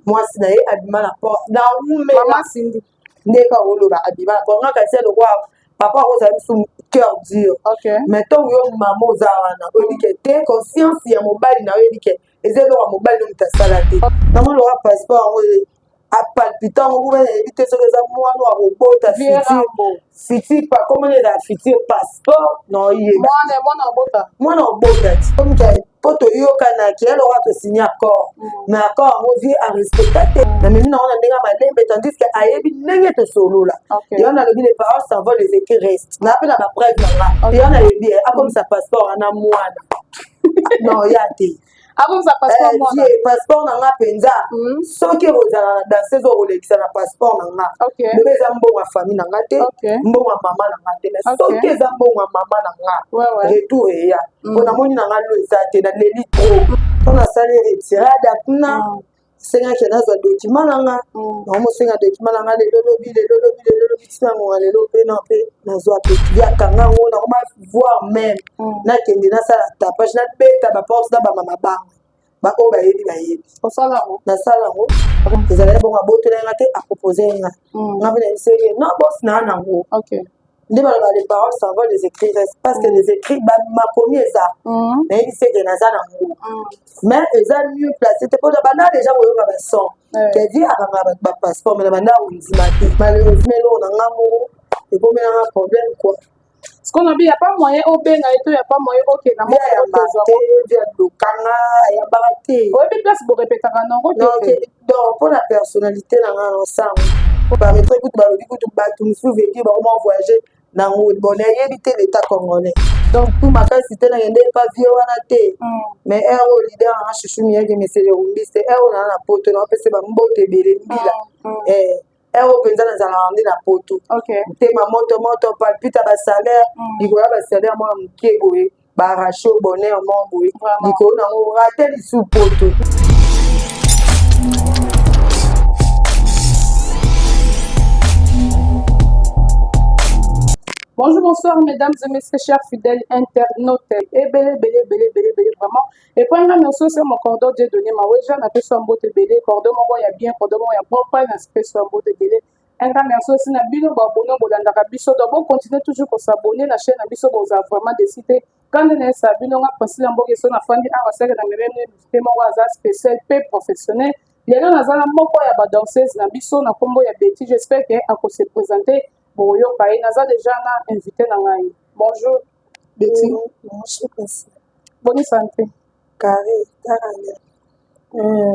Mwasi na ye abima na porte na umela nde kaka oloba abima na porte. Nga kasi lokwa papa akozala biso cœur dur, mais ntongo yo mama oza wana, oyebi ke te, conscience ya mobali na yo oyebi ke eza eloko ya mobali no moto asala te. Namoni loka passeport yango apalpite yango kuna, nayebi te soki eza mwana akobota futur futur komona ezala futur passeport na oyeba. Mwana obota ti mpo toyokanaki eloko tosigne accord, mais accord yango vieux arespecta te. Namemi nango na ndenge ya malembe, tandis que ayebi ndenge tosolola. Yo nalobi, les paroles s'envolent, les écrits restent. Na mpe na bapreuve na nga. Yo nayebi akomisa passeport wana mwana non ya te. Akomisa passeport mwana. Passeport na nga mpenza, soki ekozala na danseuse okolekisa na passeport na nga, bebe eza mbongo ya famille na nga te, mbongo ya mama na nga te. Mais soki eza mbongo ya mama na nga, retour eya, mpo namoni na nga lo eza te. Naleli trop mpo nasali retirade kuna. Sengaki nazwa document na nga, naomosenga document na nga lelo lobi, lelo lobi, lelo lobi, ntina ngonga lelo mpe na mpe nazwa pe yakanga yango. Nakoma voir même nakende nasala tapage, nabeta baporte na bamama banga baoyo bayebi bayebi. Nasala yango, ezalaki bongo. Abotela nga te, apropose nga. Nga mpe nayebisi ye non, boss naa nango nde baloba les paroles s'envolent, les écrits restent, parce que les écrits, makomi eza. Nayebisi eke naza nango, mais eza mieux placé te mpona banda déjà koyoka bason ke vieux akanga bato bapasseport, mais na banda kondima te. Malheureusement, eloko na nga moko ekomelanga problème quoi. Ce qu'on a dit, y a pas moyen obenga ye to y a pas moyen okenda? Vieux ayamba te, vieux alokanga, ayambaka te. Oyebi place borepetaka nango te? Donc mpona personnalité na nga ensemble paraîtrait kutu balobi kutu bato mosusu veut dire bakoma voyage nango. Bon, nayebi te l'état congolais, donc tout makasi te nakende epa vieux wana te. Mais heure oyo, leader nanga Chuchu Miyaki, mesele rumbiste, heure oyo naa na poto, naopesa bambote ebele mbila. Heure oyo mpenza nazalaka nde na poto, motema moto moto, palpite ya basalaire likolo ya basalaire mwana moke boye, baarrache bonheur moko boye likolo nango rate lisu poto. Bonjour, bonsoir, mesdames et messieurs, chers fidèles internautes. Ebele, ebele, ebele, ebele, ebele, vraiment. Et puis, nga nyonso, c'est mon cordon Dieu donné maweja, na peso mbote ebele, cordon moko ya bien, cordon moko ya propre, na peso mbote ebele. Un grand merci aussi na bino baabonné bolandaka biso. Donc bon, continuez toujours ko s'abonner na chaîne na biso, boza vraiment décidé. Quand na sa bino nga Priscilla Mboke so na fandi awa seke na meme invité moko aza spécial pe professionnel. Lelo naza na moko ya ba danseuse na biso na kombo ya Betty. J'espère que ako se présenter, boyoka ye. Naza déjà na invité na ngai. Bonjour Betty. Bonjour Priscilla. Bonne santé? Carré, carré.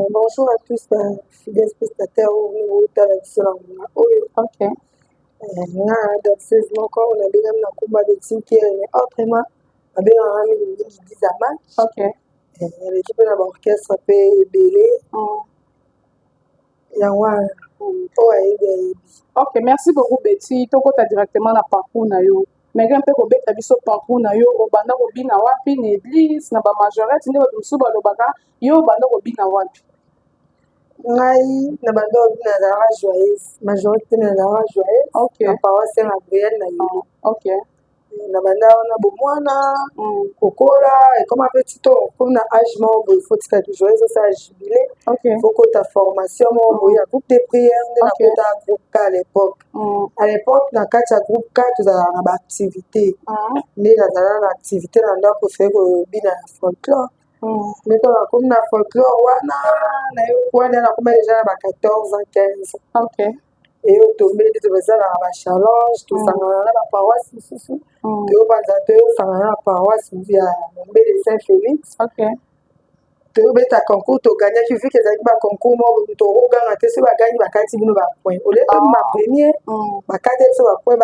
Bonjour à tous fidèles spectateurs oyo botala biso na ngonga oyo. Nga danseuse moko oyo nabengami na kombo ya Betty Nkiere, mais autrement babengaka mingi mingi Dizaman. Naleki mpe na baorchestre mpe ebele, yango wana oyo ayebi ayebi. Ok, merci beaucoup Betty. Tokota directement na parcours na yo. Meke mpe kobeta biso parcours na yo. Obanda kobina wapi? Na église, na bamajorette nde bato mosusu balobaka? Yo obanda kobina wapi? Ngai na banda kobina, nazalaka joyeuse majorité, nazalaka joyeuse na paroisse Saint Gabriel na Yolo. Na banda wana bomwana, kokola ekoma mpe tito komi na age moko boye, faut tikaki joyeuse, osala jubilé, faut kota formation moko boye ya groupe de prière. Nde nakota groupe K à l'époque. À l'époque, na kati ya groupe K tozalaka na baactivité. Nde nazala na activité na ndako, préféré kobina na folklore. Mais ntango nakomi na folklore wana, wana nakoma déjà na ba 14 ans, 15 ans. Eyo tombe nde tozalaka bachallenge, tosangana na baparoisse mosusu, toyobanza toyosangana na paroisse ya Mombele Saint Félix, toyobeta concours, togagnaki. Vu que ezalaki baconcours moko tokoganga te, soki bagangi bakati bino bapoint. Au lieu tobima premier, bakati biso bapoint,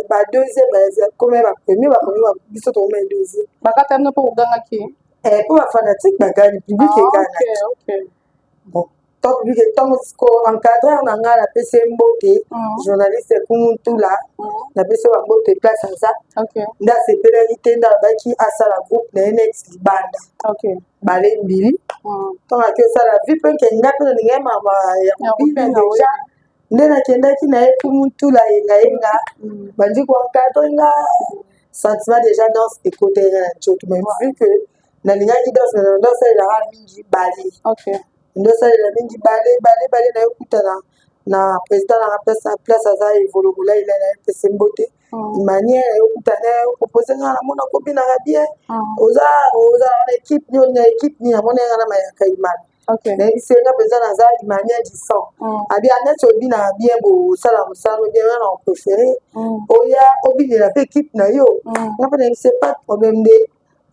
badeuxième bakoma bapremier, bapremier, biso tokoma deuxième. Bakata bino mpo kogangaki? Mpo bafanatique bagani, public eganaki. Bon, tant public, ntango encadreur na ngai napesi ye mbote, journaliste Ekumu Ntula, napesi ye bambote place aza, nde asepelaki te, nde alobaki asala groupe na ye neti libanda balembili. Ntango ake osala vi mpe nke nga mpe nalingai mama ya kobina déjà, nde nakendaki na ye Kumu Ntula yengayenga, bandi koencadre nga. Sentiment déjà danse ekotaki nga na nzoto, mais vu que nalingaki danse, mais danse elaka mingi bale. Nde osalela mingi bale bale bale na yokutana na président na place place aza Evoloko Laila, na ye pese mbote. Manière yokutana ye, propose nga, namona kobinaka bien. Oza na équipe nini? Na équipe nini? Namona nga na mayaka imana. Nayebisi nga mpenza naza Imania du sang. Abi neti obinaka bien, bosala mosala bien, nga na préféré oya obinela mpe équipe na yo. Nga mpe nayebisi pas de problème. Nde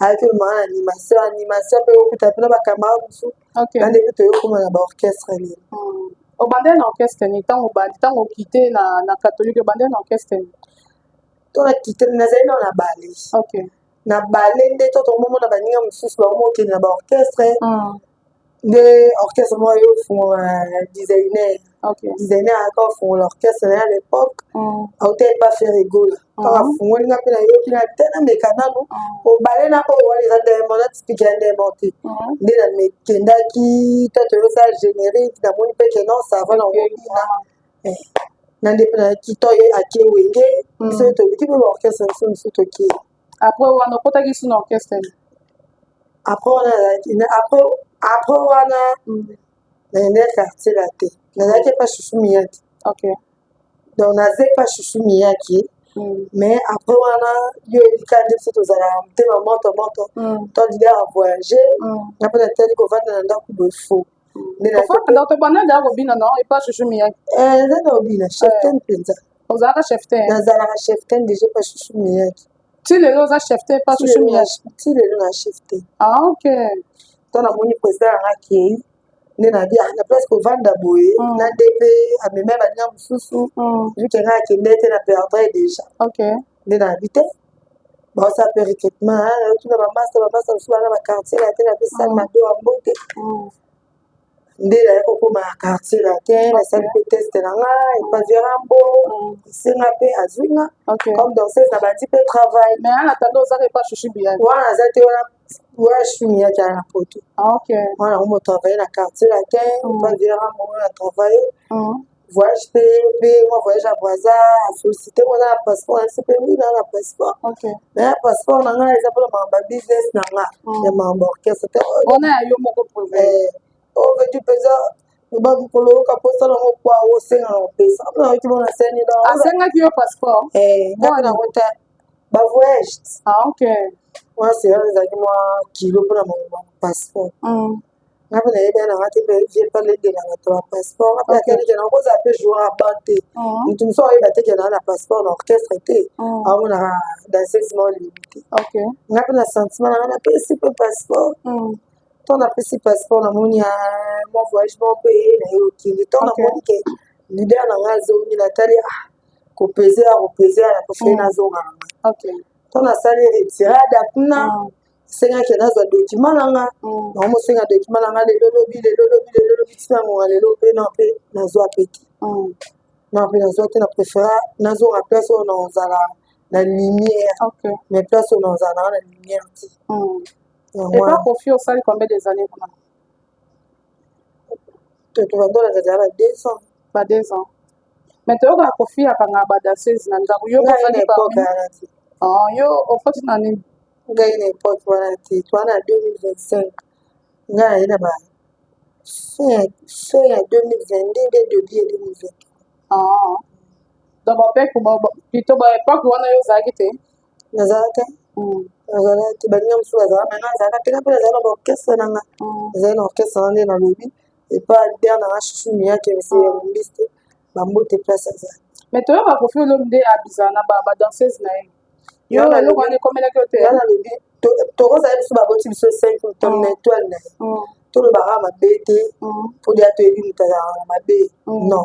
ayaki olomaka na animation, animation mpe okuta mpe na bacamarade mosusu. Na nde mpe toyokoma na baorchestre nini. Obandeli na orchestre nini? Ntango obandi, ntango okite na catholique, obandeli na orchestre nini? To na kite, nazali nao na bale. Na bale nde to tokomomona baninga mosusu bakomokende na baorchestre. Nde orchestre moko aye ofungola, designer. Designer ayaka ofungola orchestre na ye à l'époque. Auta epa Ferre Gola. Kaka afungoli, nga mpe nayoki na te, nameka nanu. Obale na oyo wana eza ndemo na typique ya ndemo te. Nde namekendaki to toyosala générique, namoni mpe ke non, ça va, na okobina. Na nde mpe nayaki to ye ake Wenge, biso toluki mpe baorchestre mosusu mosusu, tokie. Après wana okotaki su na orchestre? Après wana nazalaki, après wana nakendaki Quartier Latin, nazalaki epa Chuchu Miyaki. Donc naza epa Chuchu Miyaki. Mais après wana, yo ebika nde biso tozalaka motema moto moto. To leader a voyage, nga mpe natali kovanda na ndako boye fo. Ofanda tobanda nde akobina na epa Chuchu Miyaki? Eza na obina cheftaine mpenza. Ozalaka cheftaine? Nazalaka cheftaine déjà epa Chuchu Miyaki. Ti lelo oza cheftaine epa Chuchu Miyaki? Ti lelo na cheftaine. Ah, ok. To namoni président yanga akei, nde nabi na place kovanda boye. Na nde mpe amema baninga mosusu. Vu que ngai akende te, na perdre déjà. Nde nabi te, baosala mpe recrutement, tuna bamasa, bamasa mosusu bana baquartier na te, na pesali mado ya mbote. Nde naye kokóma na Quartier Latin, nasali mpe test na nga epa Verambo, esenga mpe azwi nga comme danseuse, na bandi mpe travail. Mais en attendant, ozaka epa Chuchu Miyaki? Wana aza te, wana wana Chuchu Miyaki aya na poto. Wana nakomo travaille na Quartier Latin epa Verambo, wana na travaille. Voyage mpe mwa voyage ya Braza, asollicité mwana na passeport, nayebisi mpe oui, naa na passeport. Mais passeport na ngai eza mpona makambo ya business na nga, ya makambo ya orchestre te. Wana ya yo moko privé. Ovedi mpenza loba mokolo oyoka mposa nango kwa osenga na kopesa, nayoki bona seni. Asengaki yo passeport? Nga mpe nango te, bavoyage. Ah, ok. Wana sera ezalaki mwa kilo mpona makambo ya passeport. Nga mpe nayebi ya nanga te, mpe vie mpe alendela bato ya passeport. Nga mpe natalike na kozala mpe joueur ya ban te. Moto mosusu ayeba te ke naa na passeport na orchestre te, amonaka danseuse moko limité. Nga mpe na sentiment nanga, napesi mpe passeport. To napesi passeport, namoni mwa voyage moko mpe na ye okende. To namoni ke leader na nga azongi, natali kopese ya kopese ya na préféré nazonga na nga. To nasali retirada kuna, esengaki nazwa document na nga. Naomosenga document na nga lelo lobi, lelo lobi, lelo lobi, ntina ngonga lelo mpe na mpe nazwa pe te, na mpe nazwa te. Na préféra nazonga place oyo nazala na lumière. Mais place oyo nazala nanga na lumière te. Epa Kofi osali combien des années kuna? Tobandona ezala ba 2 ans. Ba 2 ans. Mais toyokaka Kofi akanga badanseuse na ndako, yo ozali parmi? Yo okoti na nini? Ngai na époque wana te, toa na 2025, ngai naye na ba fin ya 2022 nde début ya 2023. Ah. Donc bape plutôt ba époque wana yo ozalaki te? Nazala te, nazala te. Baninga mosusu bazala, mais nga nazalaka te. Nga mpe nazala na baorchestre na nga, nazali na orchestre wana nde nalobi epa leader na nga Chuchu Miyake, monsieur Yarumbiste, bambote place azali. Mais toyoka Kofi Olomide abizala na badanseuse na ye. Yo eloko wana ekomelaki yo te? Nga nalobi tokozala biso baboti biso 5 tom na étoile na ye, tolobaka mabe te mpo deya toyebi moto azalaka na mabe. Non,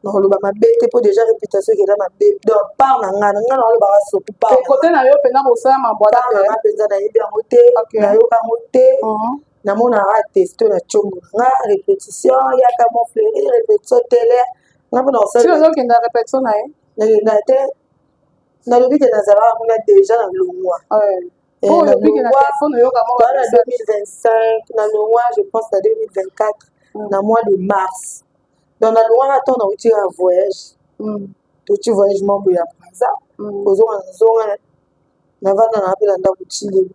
nakoloba mabe te mpo déjà réputation ekenda mabe. Donc part na nga, na nga naolobaka surtout part kote na yo mpenza kosala mabwada. Part na nga mpenza, nayebi yango te, nayoka yango te. Namonaka testo na tiombo na nga, répétition yaka mon fleuri, répétition tele, nga mpe na ozokenda répétition na ye? Nakenda te, nalobi ke nazalaka kuna déjà na longwa. Na 2025 na longwa, je pense na 2024 na mois de mars. Donc nalongwaka ntango nauti ya voyage, touti voyage moko ya Braza, kozonga nazonga, navanda na mpe na ndako tilelo.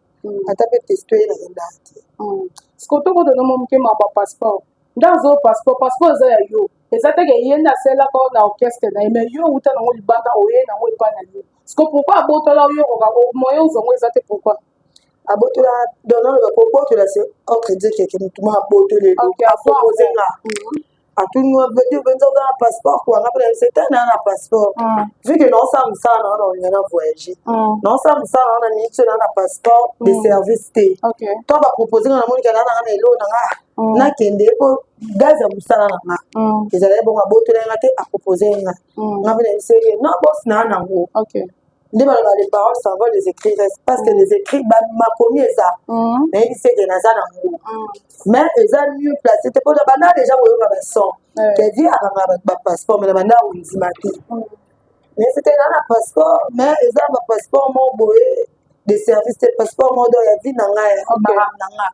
Ata mpe testo ye nakendaka te. Siko tokodona mo moke mambo ya passeport. Nde azo passeport, passeport eza ya yo, eza teke ye nde asalelaka na orchestre na ye, mais yo outa nango libanda, oye nango epai na yo. Siko pourquoi abotola yo? Okoka moyen ozwa yango eza te, pourquoi? Abotola, donc naloba kobotola, c'est autre dire que motu moko abotoli, apropose nga, atuni mpenza: "Oza na passeport?" Kwa nga mpe nayebisa ete naa na passeport, vu que naosala mosala na nga, na olinga na voyage, naosala mosala na nga na miniti oyo, naa na passeport de service te. To bapropose nga, namonika naa nanga na eloko na nga, nakende po gaz ya mosala na nga ezalaki bongo. Abotola nga te, apropose nga. Nga mpe nayebisa ye: "Non boss, naa nango." Nde baloba: "Les paroles s'envolent, les écrits restent", parce que les écrits, makomi eza. Nayebisi eke naza nango, mais eza mieux placé te, mpona banda déjà koyoka bason ke vieux akanga bato bapasseport, mais na banda kondima te. Mais c'était na passeport, mais eza bapasseport moko boye de service te, passeport moko donc ya vie na ngai, ya makambo na nga.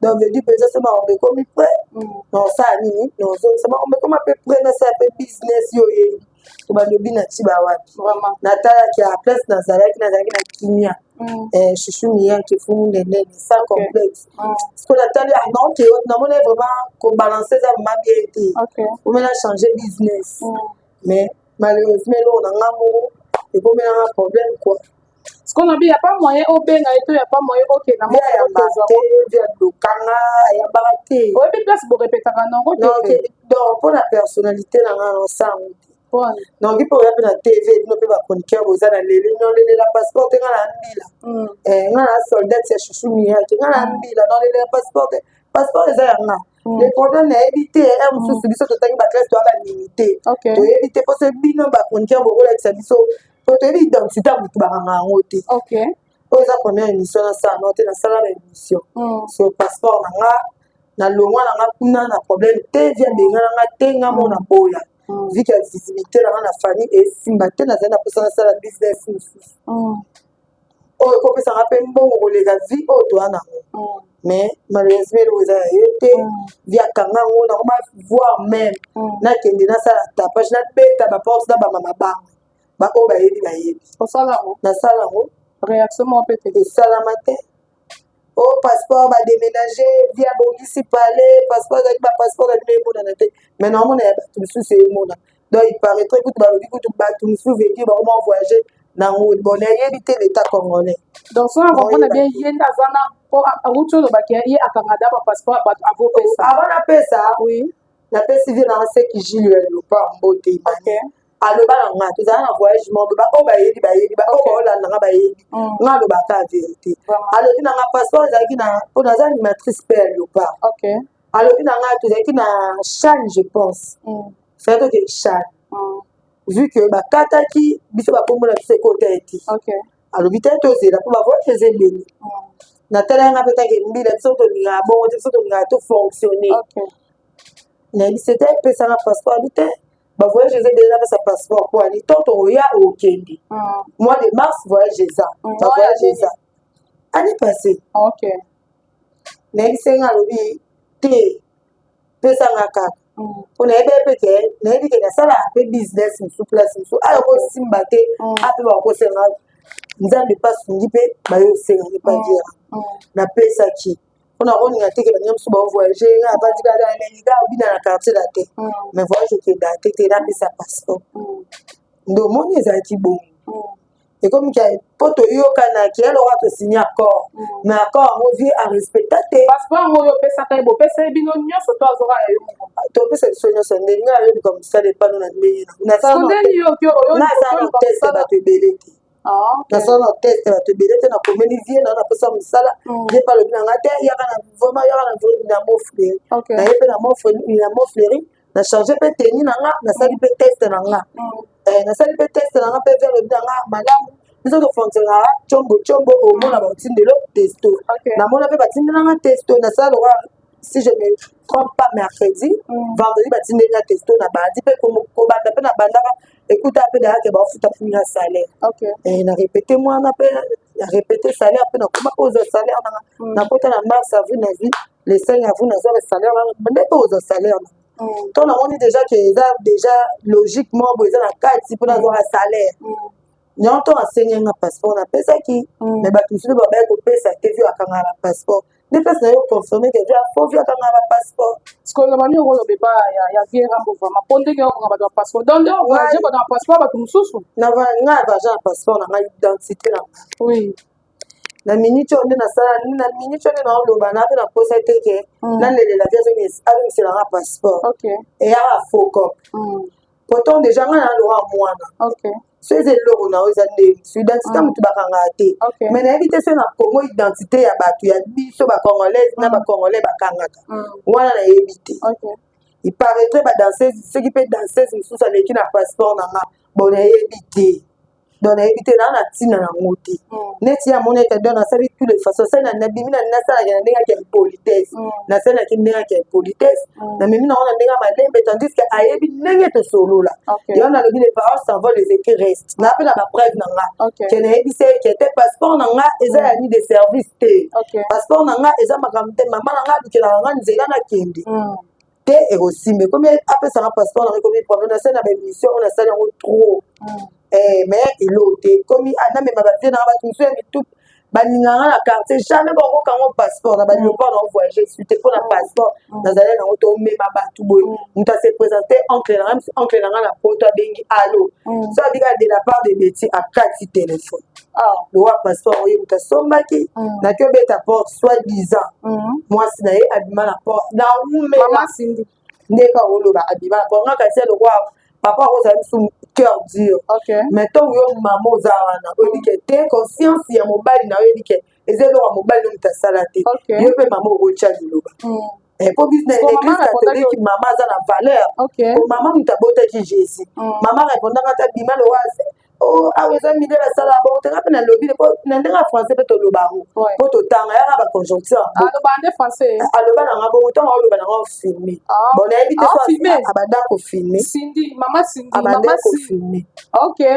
Donc veut dire mpenza so makambo ekomi prêt, naosala nini? Naozongisa. Makambo ekoma mpe prêt, nasala mpe business. Yo oyebi, tobalobi na ti bawapi. Natalaki ya place nazalaki na kimia, chuchu miyake fumu ndenene sans complexe. Parce que natali naoke, namoni vraiment kobalance eza vraiment bien te, omena changer business. Mais malheureusement, eloko na nga moko ekomelanga problème quoi. Parce qu'on a dit, il n'y a pas moyen obenga ye to il n'y a pas moyen okenda? Vieux ayamba te, vieux alokanga, ayambaka te. Oyebi place borepetaka nango te? Donc mpona personnalité na nga, naosango te. Nakoki mpe oya mpe na TV, bino mpe bachroniqueur boza na lele, nolelela passeport te. Nga na mbila, nga na soldat ya chuchu miyake, nga na mbila, nolelela passeport te. Passeport eza ya nga. Le problème, nayebi te, ere mosusu biso totangi baclasse, toya balimité, toyebi te. Mposo bino bachroniqueur bokolakisa biso, po toyebi identité ya motu, bakanga yango te. Oyo eza première émission nasala no te, nasala ba émission sur passeport na nga. Nalongwa na nga kuna na problème te, vieux abenga na nga te, nga mo na boya, vu que visibilité na nga na famille esimba te. Nazali na mposa nasala business mosusu oyo ekopesanga mpe mbongo koleka vie oyo toya nango. Mais malheureusement, eloko eza ya ye te, vieux akanga yango. Nakoma voir même nakende nasala tapage, nabeta baporte na bama mabanga, baoyo bayebi bayebi. Nasala yango. Réaction moko mpe te? Esalama te. O passeport badéménage, vieux abongisi palais, passeport ezalaki, bapasseport na bino emonana te, mais naomona ya bato mosusu emona. Donc il paraîtrait kutu, balobi kutu bato mosusu veut dire bakoma voyage nango. Bon, nayebi te, l'état congolais. Donc so na comprendre bien, ye nde aza na, po awuti olobaki ye akanga da bapasseport bato avopesa. Avant napesa, napesi vieux nanga seki Gile ya Léopard mbote. Aloba na nga, tozala na voyage moko, baoyo bayebi bayebi, baoyo baolanda nga bayebi nga, alobaka ya vérité. Alobi na nga passeport ezalaki na, mpo naza animatrice mpe ya Léopard. Alobi na nga tozalaki na CHAN, je pense fai toke CHAN, vu que bakataki biso bakombo na biso ekota ete. Alobi te, tozela mpo bavoyage eza ebele. Natala yanga mpe take mbila, biso tolingaka bongo te, biso tolingaka tofonctionne. Nayebisi te, epesanga passeport. Abi te, bavoyage eza ebele, napesa passeport po ani to tokoya okende mois de mars, voyage eza, bavoyage eza année passée. Nayebisi nga, alobi te, pesanga kaka, mpo nayebi mpe ke nayebi ke nasalaka mpe business mosusu, place mosusu ayo kosimba te, ape bakosenga. Nzambe mpe asungi mpe bayo osengaki mpa vieux. Napesaki mpona koninga te ke baninga mosusu baovoyage, nga avandi kaka elengi kaka obina na quartier la te, mais voyage okenda te te, napesa passeport. Nde omoni ezalaki bongo. Ekomi ke mpo toyokanaki eloko, tosigne accord, mais accord yango vieux arespecta te. Passeport yango oyo opesaka ye, bopesa ye bino nyonso to azoka ya yo moko? Topesa biso nyonso. Ndenge ayobuka mosala epano na ndenge nasala na test bato ebele te, nasala na test bato ebele te. Nakomeli vieux na napesa mosala, ye mpe alobi na nga te, yaka na vraiment, yaka na Mont Fleury. Naye mpe na Mont Fleury, na change mpe tenue na nga, nasali mpe test na nga, nasali mpe test na nga mpe vieux alobi na nga malamu, biso tofonctionnaka tiombo tiombo, omona batindelo testo. Namona mpe batindelanga testo, nasala lokwa, si je me trompe pas, mercredi, vendredi batindeli nga testo na bandi mpe kobanda mpe na bandaka ekuta mpe dayake baofuta mpe salaire. Na répété mwana mpe na répété salaire mpe nakoma mpe ozwa salaire nanga. Nakota na mars, avril, nazwi le 5 avril, nazwa le salaire nanga nde mpe ozwa salaire nanga. To namoni déjà ke eza déjà logique moko boye eza na kati mpo nazwaka salaire. Yango ntongo asengi nga passeport, napesaki. Mais bato mosusu babaya kopesa te. Vieux akangaka na passeport nde place na yo confirme ke vieux afo, vieux akangaka na passeport. Sikoyo bani okoloba epa ya vieux Rambo vraiment, mpo ndenge okanga bato ya passeport, donc nde ovoyage bato ya passeport, bato mosusu? Ngai voyage na passeport na ngai, identité na ngai. Na minute oyo nde nasala, na minute oyo nde naoloba na mpe naposa te ke nalelela vieux azongiselanga passeport. Eyaka faux cop. Pourtant déjà ngai naloka mwana. So eza eloko na yo, eza ndenge so identité, motu bakangaka te. Mais nayebi te so na Congo identité ya bato ya biso bacongolaise na bacongolais bakangaka wana, nayebi te. Il paraîtrait badanseuse, soki mpe danseuse mosusu aleki na passeport na nga, bon, nayebi te. Donc nayebi te, naa na ntina nango te. Neti ye amoni ete donc nasali tous les façons, asali nabimi na nasalaki na ndenge yaki ya impolitesse, nasalaki ndenge yaki ya impolitesse, namemi nango na ndenge ya malembe, tandis que ayebi ndenge tosolola. Yango nalobi, les paroles s'envolent, les écrits restent. Naa mpe na bapreuve na nga ke nayebisa ye ke te, passeport na nga eza ya ni de service te, passeport na nga eza makambo te. Mama na nga alukelaka nga nzela nakende te, ekosimba. Ekomi apesanga passeport nanga, ekomi problème. Nasali na baémission oyo, nasali yango trop, mais eloko te. Ekomi namema bavieux nanga, bato mosusu ya mitu balinganga na quartier, jamais bakokango passeport na baléopard na voyage su te mpo na passeport nazali nango. Tomema bato boye, moto ase présente oncle nanga, oncle nanga na Poto, abengi allo, so abika de la part de Beti, akati téléphone. Lowa passeport oyo moto asombaki, naki obeta porte, soit disant mwasi na ye abima na porte na umela ndeka oloba abima na porte. Nga kasi lokwa papa akozala biso cœur dur, mais ntongo yo mama oza wana, oyebi ke te, conscience ya mobali na yo oyebi ke eza eloko ya mobali no moto asala te. Yo mpe mama okotya liloba po biso na Église catholique, mama aza na valeur. Po mama moto abotaki Jésus. Mama répondaka ata bima lowa awa eza mindele asala bongo te. Nga mpe nalobi na ndenge ya français mpe toloba yango mpo totanga yaka baconjoncture. Aloba nanga bongo, ntango aloba nanga ofilme, bon, nayebi te, abanda kofilme, abanda kofilme,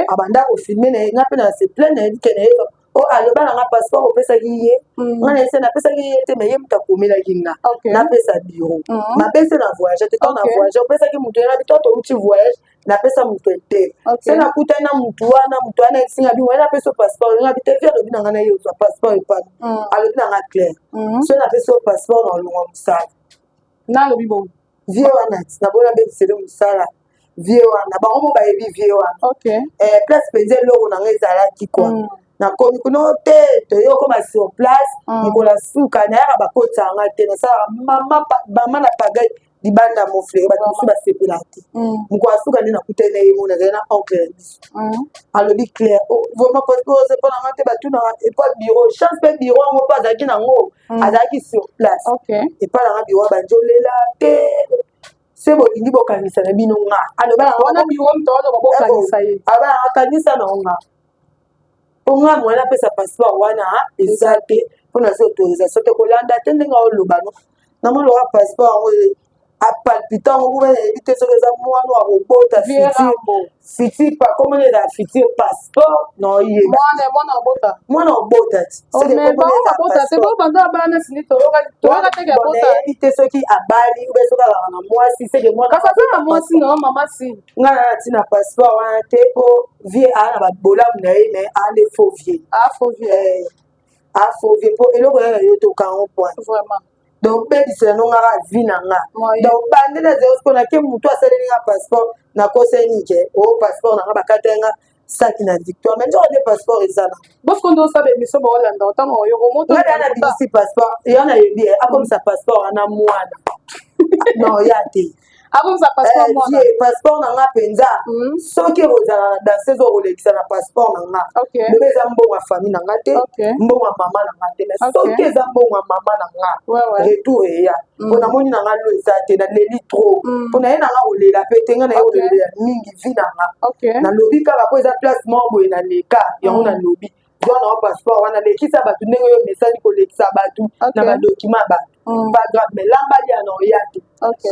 abanda kofilme. Nga mpe na se plaindre, nayebi ke nayebi o aloba nanga passeport opesaki ye. Nga na ese napesaki ye te, mais ye moto akomelaki nga napesa bureau mabe se na voyage te. Ntango na voyage opesaki moto ye, nabi to touti voyage, napesa moto te. Se nakutani na motu wana, motu wana esinga bi wana, napesa passeport nga bi te. Vieux alobi na nga na ye ozwa passeport epana, alobi na nga clair, so napesa yo passeport na olongwa mosala. Nalobi bongo. Vieux wana ti nabona mbebisele mosala, vieux wana bango mo bayebi vieux wana. Place mpenza eloko na nga ezalaki kua, nakomi kuna te, toyokoma sur place. Mokolo ya suka nayaka, bakotisaka te, nasalaka mama na pagai libanda moflere, bato mosusu basepelaka te. Mokolo ya suka nde nakutani na ye mo, nazali na oncle na biso, alobi clair, vraiment passeport eza mpo nanga te. Batunaka epa bureau, chance mpe bureau yango mpo azalaki nango, azalaki sur place epa nanga bureau. Abandi olela te, se bolingi bokangisa na bino nga. Aloba nanga kanisa na nga mpo nga mwana apesa passeport wana eza te, mpo nazwi autorisation te kolanda te. Ndenge aoloba no, namoloka passeport yango apalpite yango kuba, nayebi te soki eza mwana akobota futur komona ezala futur passeport na oyeba. Mwana obota ti. Nayebi te soki abali ube, soki azalaka na mwasi seke. Mwana ngai na ntina passeport wana te, mpo vieux aa na babolamu na ye, mais aa nde faux vieux, aa faux vieux, mpo eloko ya na yo tokango point. Donc bebisela no ngaka vie na nga. Donc bande na zero siko nake, motu asaleli nga passeport, nakoseli ke o passeport na nga bakata nga saki na Victoire, mais nzoka nde passeport eza na Bosiko nde osala émission, baolanda ntango oyoko moto. Nga na bimisi passeport ya, nayebi akomisa passeport wana mwana non ya te. Akomisa passeport mwana. Passeport na nga mpenza, soki ekozala na danseuse okolekisa na passeport na nga, lobi eza mbongo ya famille na nga te, mbongo ya mama na nga te. Mais soki eza mbongo ya mama na nga, retour eya, mpo namoni na nga lo eza te. Naleli trop mpo na ye na nga kolela mpe te, nga na ye kolela mingi vie na nga. Nalobi kaka mpo eza place moko boye naleka yango, nalobi zwa na passeport wana, lekisa bato ndenge oyo mesali kolekisa bato na badocument ya bato, pas grave, mais lamba lia na oya te. Ok,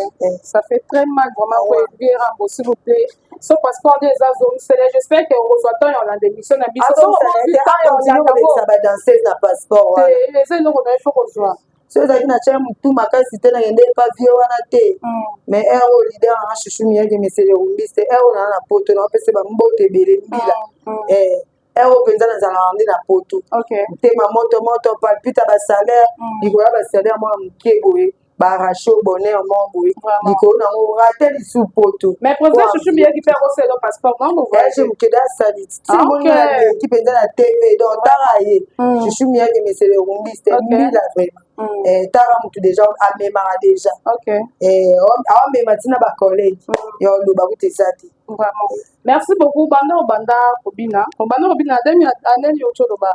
ça fait très mal vraiment pour vieux Rambo, s'il vous plaît. Ce passeport des azongisele, j'espère que okozwa temps ya olanda émission na biso. Kolekisa badanseuse na passeport wana. Eza eloko na ye, faut kozwa. So ezalaki na tia motu makasi te, nakende epa vieux wana te. Mais heure oyo, leader nanga Chuchu Miyaki, mesele rumbiste, heure oyo naa na Poto, naopesa bambote ebele mbila. Ero mpenza nazalaka nde na poto, motema moto moto, palpite ya basalaire, likolo ya basalaire mwana moke boye, baarrache bonheur moko boye, likolo nango rate lisu poto. Mais président Chouchou Miyaki mpe akosala passeport non? Voyage mokede asali ti aleki mpenza na TV. Donc tara ye Chouchou Miyaki, monsieur le rumbiste mbila, vraiment tara motu déjà amemaka déjà, aomema ntina bacollègue ya oloba kuta eza te. Vraiment, merci beaucoup. Banda obanda kobina, obanda kobina demi aneni oti oloba?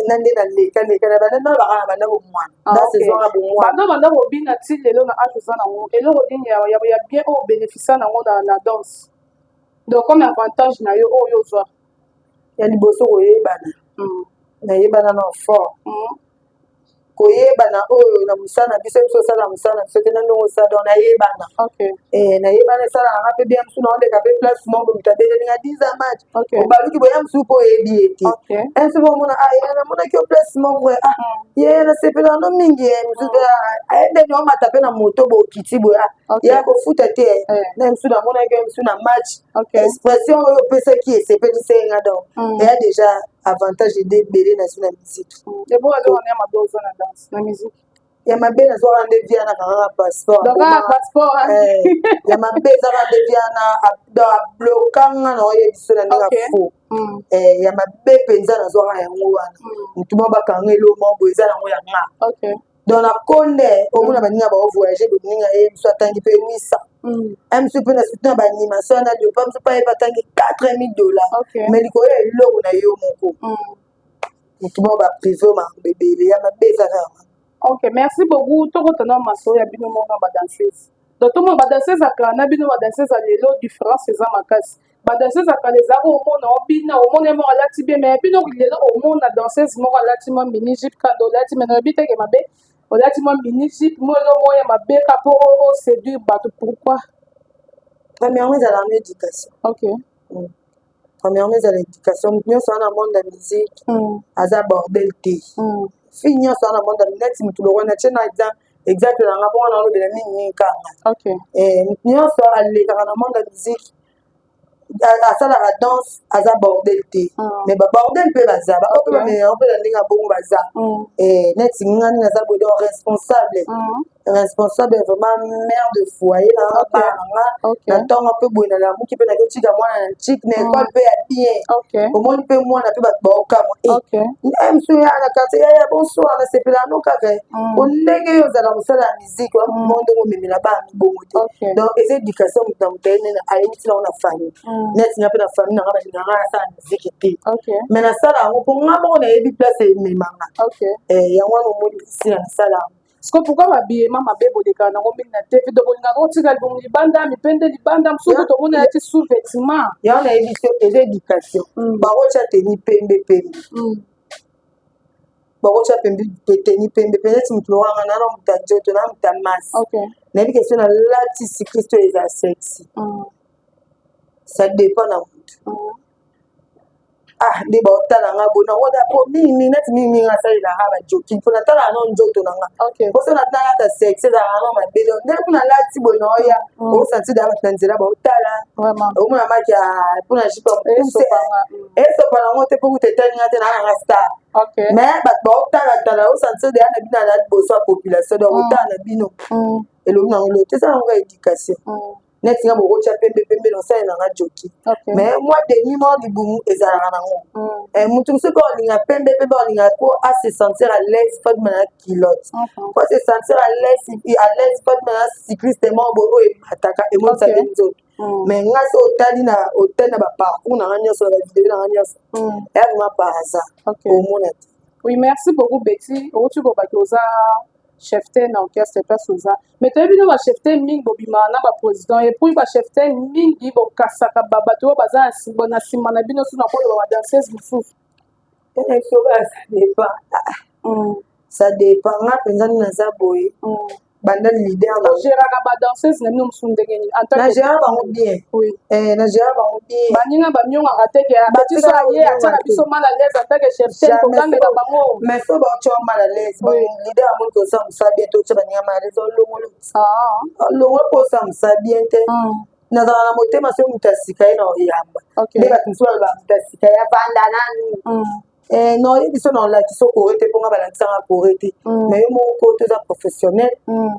Na nde naleka leka na banda nalobaka na banda bomwana, na saison ya bomwana. Banda obanda kobina ti lelo na age oza nango, eloko nini ya bien oyo bénéficia nango na danse? Donc comme avantage na yo oyo ozwa? Ya liboso, koyebana. Nayebana na fort koyebana oyo na mosala na biso. Biso osala mosala na biso te na ndongo osala, donc nayebana. Nayebana, esala nanga mpe bien. Mosu naoleka mpe place moko, moto abetelinga 10 match, obaluki boya mosusu mpo oyebi ye te. Mosusu mpo omona ye, namonaki yo place moko, ye nasepelaka no mingi. Ye mosusu ayendeni, omata mpe na moto, bokiti boye, ya kofuta te. Na mosusu namonaki yo mosusu na match, expression oyo opesaki esepelisa ye nga. Donc eya déjà avantage ede ebele nazwi na musique. Eboyo ya mabe ozwa na danse, na musique? Ya mabe nazwaka nde viana kaka passeport. Ya mabe ezaka nde viana ablokanga na oyebi biso na ndenge afo. Ya mabe mpenza nazwaka yango wana, motu moko bakanga elo moko boye, eza nango ya nga. Donc na konde omona baninga baovoyage, boninga ye mosu atangi mpe 800, mosu mpe na surtout na baanimation wana leopa, mosu mpe ayeba atangi 4000 $. Mais likolo ya eloko na yo moko, motu moko baprive makambo ebele ya mabe ezaka yango. Ok, merci beaucoup. Tokotana masolo ya bino moko na badanseuse. Donc tomona badanseuse ya kala na bino badanseuse ya lelo, différence eza makasi. Badanseuse ya kala ezalaka omona obina, omona ye moko alati bien, mais bino lelo omona danseuse moko alati mwa mini jupe kanda olati, mais nayebi teke mabe, olati mwa mini jupe mo elo moko ya mabe ka mpo oséduire bato. Pourquoi? Premièrement, ezalaka na éducation. Premièrement, ezala éducation. Moto nyonso wana na monde ya musique aza bordel te. Fille nyonso wana na monde ya neti motu lokwa na tie na exemple na nga mpo wana olobela mingi kanga. Motu nyonso alekaka na monde ya musique, asalaka danse, aza bordel te. Mais babordel mpe baza, baoyo mpe bameyaka mpe na ndenge ya bongo baza. Neti ngani naza boye, donc responsable, responsable vraiment, mère de foyer na nga, bana na nga. Na ntongo mpe boye nalamuki mpe nakotika mwana na ntike na ekole mpe ya bien. Omoni mpe mwana mpe bato baokamwa mosu ya na quartier: "Yaya, bonsoir, nasepela no kaka po ndenge yo ozala mosala ya musique mo, ndenge omemela bana mibongo te." Donc eza éducation. Moto na moto aye nene ayebisi nango na famille. Neti nga mpe na famille na nga, balingaka nga nasala musique te, mais nasala yango mpo nga moko nayebi place ememanga. Yango wana omoni esila nasala yango. Siko pourquoi babiyema mabe bolekaka nango mingi na TV? Donc bolingaka otika libumu libanda, mipende libanda, mosuku tomoni alati sous vêtement. Yango nayebi so eza éducation. Bakotya tenue pembe pembe, bakotya pembe, tenue pembe pe neti motu lokanga na moto ya nzoto na moto ya masse. Nayebi ke so nalati cycliste oyo eza sexy, ça dépend na motu. Ah, nde baotala nga boye, nakoda po mingimingi, neti mingimingi asalelaka bajogging mpo natalaka no nzoto na nga. Mposo natalata sexe ezalaka no mabe. Donc nde kuna alati boye na oya osanti da bato na nzela baotala, omona maki mpona jupe mokuse, esopa nango te mpo kuta etalinga te naa nanga star. Mais bato baotalatala, osanti deya na bino ala liboso ya population. Donc otala na bino elobi nango lo te, eza nango éducation. Neti nga bokotya pembe pembe, naosalelanga jogging, mais mwa demi mwa libumu ezalaka nango. Motu mosusu mpe olinga pembe pembe, olinga po ase sentir à l'aise, faut bima na culotte po ase sentir à l'aise, à l'aise faut bima na cycliste moko boye oyo emataka, emonisaka nzoto. Mais nga so otali na baparcours na nga nyonso, na bavideo na nga nyonso, eya vraiment par hasard, omona te. Oui, merci beaucoup Betty. Outi kobaki oza chef te na orchestre place oza, mais toyebi no bachef te mingi bobimaka na baprésident, et puis bachef te mingi bokasaka bato oyo baza na nsima na bino, so na koloba badanseuse mosusu. Soka ça dépend, ça dépend. Nga mpenza nde naza boye, banda leader. Ogéraka badanseuse na bino mosusu ndenge nini? Na gérant bango bien. Na gérant bango bien. Baninga banyongaka te ke biso ye atiaka biso mal à l'aise en tant que chef te, kogangela bango? Mais so baotya mal à l'aise, leader amoni kosala mosala bien te, otya baninga mal à l'aise, olongolo, olongolo mpo osala mosala bien te. Nazala na motema soki moto ya sika ye na oyamba nde bato mosusu baloba moto ya sika ye avanda nanu. Na oyebi so na olakisa okore te, mponga balakisanga kore te. Mais yo moko ko toza professionnel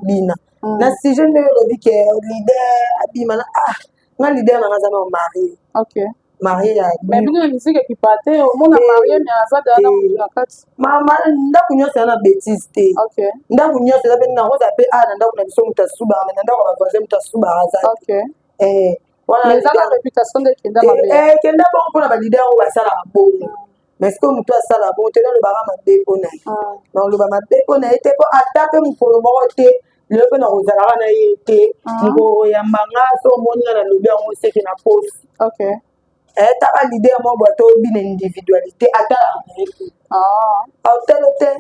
bina na sujet nde olobi ke leader abima na ah, nga leader nanga aza na marié. Marié ya Mais bino na musique ekipa te, omona marié mais aza deya na motu na kati. Mama, ndako nyonso eza na bétise te. Ndako nyonso eza mpe nakoza mpe a na ndako na biso moto asubaka, mais na ndako ya bavoisin moto asubaka aza te. Wana eza na réputation nde ekenda mabe. Ekenda bongo mpona baleader oyo basalaka bongo, mais ce que moto asala bongo te, nalobaka mabe mpo na ye, naloba mabe mpo na ye te, mpo ata mpe mokolo moko te lelo mpe nakozalaka na ye te. Mokolo koyamba nga, so omoni nga nalobi yango, seke na posi. Taka leader moko boye tobina individualité, atalaka na ye te, aotala te.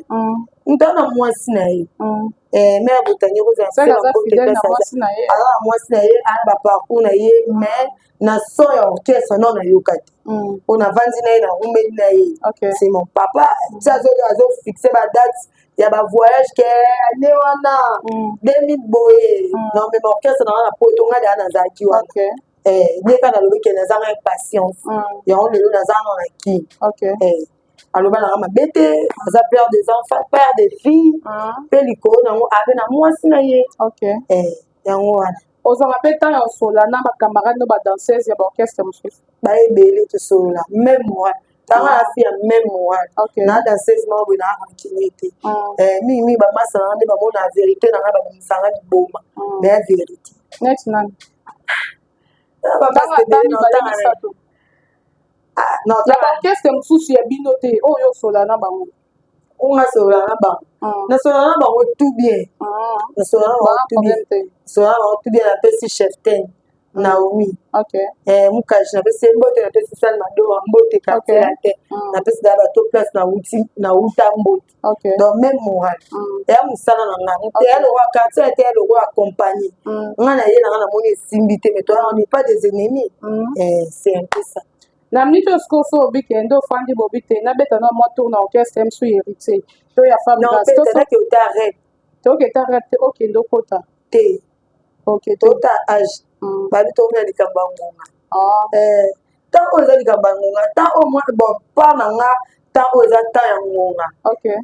Moto aza na mwasi na ye, mare botani kozala aza na mwasi na ye, aza na baparcours na ye, mais na son ya orchestre non, nayoka te, mpo navandi na ye, narumeli na ye, c'est mon papa. Ti azofixe badate ya bavoyage ke ane wana 2000 boye na omema orchestre nanga na poto, ngai deya nazalaki wana. Nde kaka nalobi ke nazanga impatience yango, lelo naza na na kini. Aloba nanga mabe te, aza père des enfants, père des filles, mpe likolo nango abe na mwasi na ye. Yango wana. Ozwaka mpe ntango ya kosola na bacamarade no badanseuse ya baorchestre mosusu? Baebele, tosolola même moral, tanga na fi ya même moral na danseuse moko boye, naa rancunier te. Mingimingi bamasa nanga nde bamona vérité nanga, babimisanga liboma, mais ya vérité. Neti nani? Bamasa ebele na baorchestre mosusu ya bino te oyo osola na bango? Oyo nasolola na bango, nasolola na bango tout bien, nasolola na bango tout bien, nasolola na bango tout bien. Napesi chef ten Naomi Mukaji, napesi ye mbote, napesi Sal Madoa mbote, quartier latin, napesi daa bato place nauti, nauta mbote. Donc même moral eya mosala na nga, moto eya lokwa quartier te, eya lokwa compagnie. Nga na ye nanga namoni esimbi te, mais toi, on n'est pas des ennemis, c'est un peu ça. Na minute oyo sikoyo, so obi kende ofandi bobi te, nabeta na mwa tour na orchestre mosu Héritier to ya Fabregas? Ota rep. Toketa rep te, okende okota. Te. Tota age babi tokomi na likambo ya ngonga. Temps oyo eza likambo ya ngonga, temps oyo mwa bon part na nga, temps oyo eza temps ya ngonga.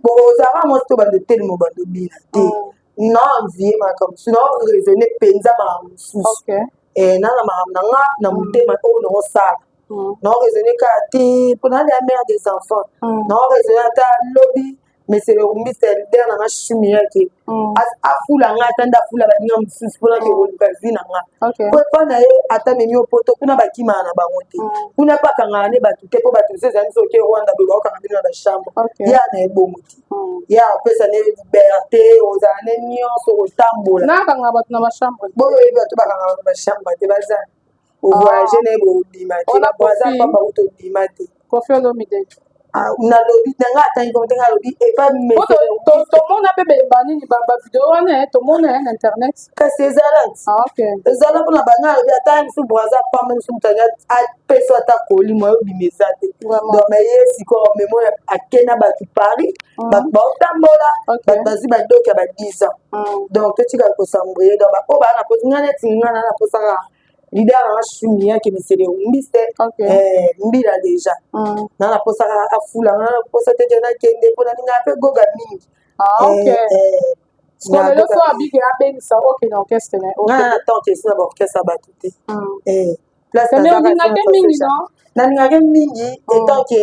Bon, ozalaka mwasi to bando telema, bando bina te, na envie makambo mosusu, na raisonne mpenza makambo mosusu, na na makambo na nga na motema oyo naosala, na raisonne kaka te mpo na ya mère des enfants, na raisonne ata lobi. Monsieur le rumbiste, leader nanga Shumi yake, afula nga ata nde afula baninga mosusu mpona ke koluka vie na nga, po epa na ye ata memi opoto kuna, bakimaka na bango te kuna, mpe akangaka ne bato te, mpo bato mosusu ezali soki oke Rwanda boye, baokanga bino na bachambre ya na ebongo te, ya apesa ne liberté, ozala ne nyonso kotambola. Nakanga bato na bachambre? Boyo oyebi bato bakangaka na bachambre te, baza ovoyage na ye boobima te, baza papa uta obima te. Koffi Olomide? Nalobi na nga atangi komo te, nga alobi epa. Tomona mpe banini, bavideo wana tomona na internet. Kasi ezala ti ezala mpona banga, alobi ata mosu Braza pamba mosu, moto apesa ata kolimo oyo obima eza te. Donc mais ye sikoyo memo ake na bato Paris, bato baotambola, bato bazwi badoki ya ba 10 ans. Donc totikala kosambrie. Donc oyo baa na posa nga, neti nga na naposaka leader nanga Shumi yake, misele rumbiste mbila déjà nga naposaka afula nga, naposa te te nakende mpo nalingaa mpe goga mingi. Lelo so abiki abengisa okende orchestre na Nga na temps kesi na baorchestre ya bato te. Place mingi non? Nalingaki mingi etant que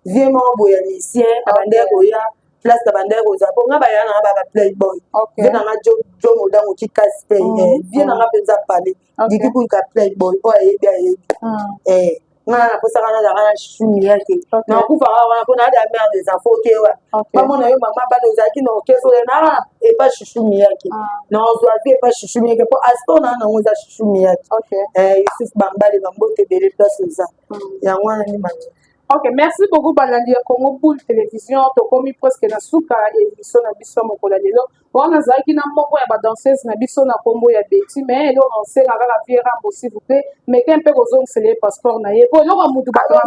vie moko boye ya musicien abandaki koya place na bandaki kozala, mpo nga baya nanga ba playboy, vie nanga Jo Modango kikasi mpe vie nanga mpenza pale diki kulika playboy oyo ayebi ayebi. Nga naposaka nazalaka na Shumi yake, nakufaka wana mpo naada mère des enfants. Oke wa bamona yo mama bana ozalaki na orchestre oyo naa epa Shumi yake, nazwa vie epa Shumi yake, mpo asport naa nango eza Shumi yake. Yusuf Bambale, bambote ebele place oza, yango wana nde mango. Ok, merci beaucoup balandi ya Congo Boule Télévision. Tokomi presque na suka ya émission na biso ya mokolo ya lelo. Wana nazalaki na moko ya badanseuse na biso na nkombo ya Betty, mais eloko na osenga kaka vie Rambo, s'il vous plaît, meke mpe kozongisela ye passeport na ye, po eloko ya mutu wana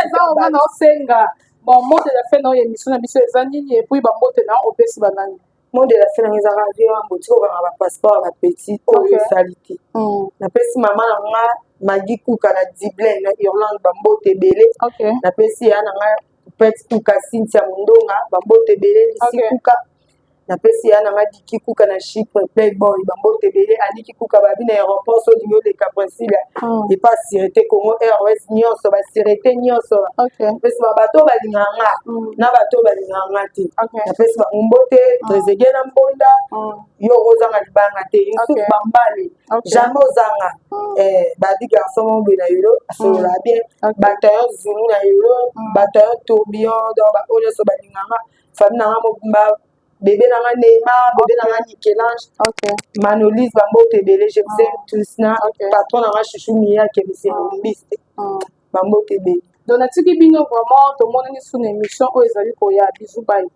eza onga na osenga. Bon, mot de la fin na oyo émission na biso eza nini? Et puis bambote na opesi banani? Mot de la fin nanga ezaka vie wambo, tika okanga bapasseport ya bapetit oyo esali te. Napesi mama na nga Magi Kuka na Dublin na Irlande bambote ebele. Napesi ya na nga Pet Kuka, Cynthia Mondonga bambote ebele, Lisi Kuka. Napesi ya na nga Diki Kuka na Chypre, Playboy bambote ebele, Aliki Kuka babi na aéroport so olingi oleka Princilia epa Sûreté Congo Airways nyonso, basirete nyonso. Napesi ba bato oyo balingaka nga na bato oyo balingaka nga te. Napesi bango mbote. Trésege na Mbonda, yo ozanga libanga te. Yusuf Bambale, jamais ozanga. Babi garçon moko boye na yolo asolola bien. Bataillon Zulu na yolo, bataillon Tourbillon, donc baoyo nyonso balinganga, famille nanga mobimba, bébé nanga Neymar, bébé nanga Nickelange, Manolise, bambote ebele. Je vous aime tous na patron nanga Chuchu Miyake, monsieur Lombiste, bambote ebele. Donc natiki bino vraiment, tomonani su na émission oyo ezali koya. Bisous, bye.